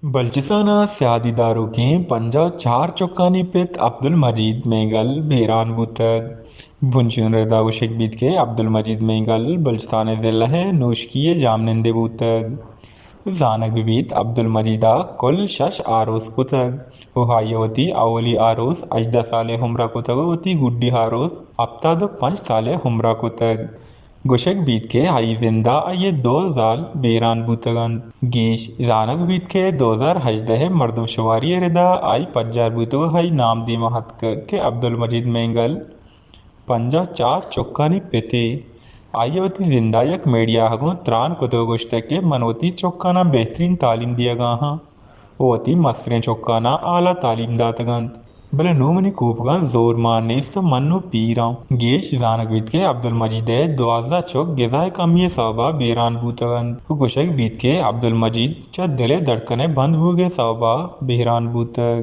بلوچستان ءِ سیادی داروکیں پنجاہ ءُ چار چکانی پت عبدالمجید مینگل بیران بوتگ۔ بنشون ءِ ردا گوشگ بیت کہ عبدالمجید مینگل بلوچستان ءِ ضلع ءِ نوشکی ءِ جاہمنندے بوتگ۔ زانگ بہ بیت عبدالمجید ءَ کل شش آروس کتگ ءُ آئی ءَ وتی اولی آروس ہژدہ سال ءِ عمر ءَ کتگ ءُ وتی گڈی آروس ہپتاد ءُ پنچ سال ءِ عمر ءَ کتگ۔ گوشگ بیت کہ آئی زند ءَ آئی ءِ دو زال بیران بوتگ اَنت۔ گیش زانگ بیت کہ دو ہزار ہژدہ ءِ مردم شماری ءِ ردا آئی پجار بوتگ ءُ آئی نام دیما اتکگ کہ عبدالمجید مینگل پنجاہ ءُ چار چکانی پتے۔ آئی ءَ وتی زند ءَ یک میڈیا ءَ گوں تران کتگ ءُ گوشتگ کہ من وتی چکاناں بہترین تعلیم دیگ ءَ آں ءُ وتی مستریں چکاناں اعلی تعلیم داتگ اَنت، بلے نوں منی کوپگاں زور مان نیست ءُ من نوں پیر آں۔ گیش زانگ بیت کہ عبدالمجید ءِ دوازدہ چک گزا ءِ کمی ءِ سوب ءَ بیران بوتگ اَنت ءُ گوشگ بیت کہ عبدالمجید چہ دل ءِ دھڑکن ءِ بند بوگ ءِ سوب ءَ بیران بوتگ۔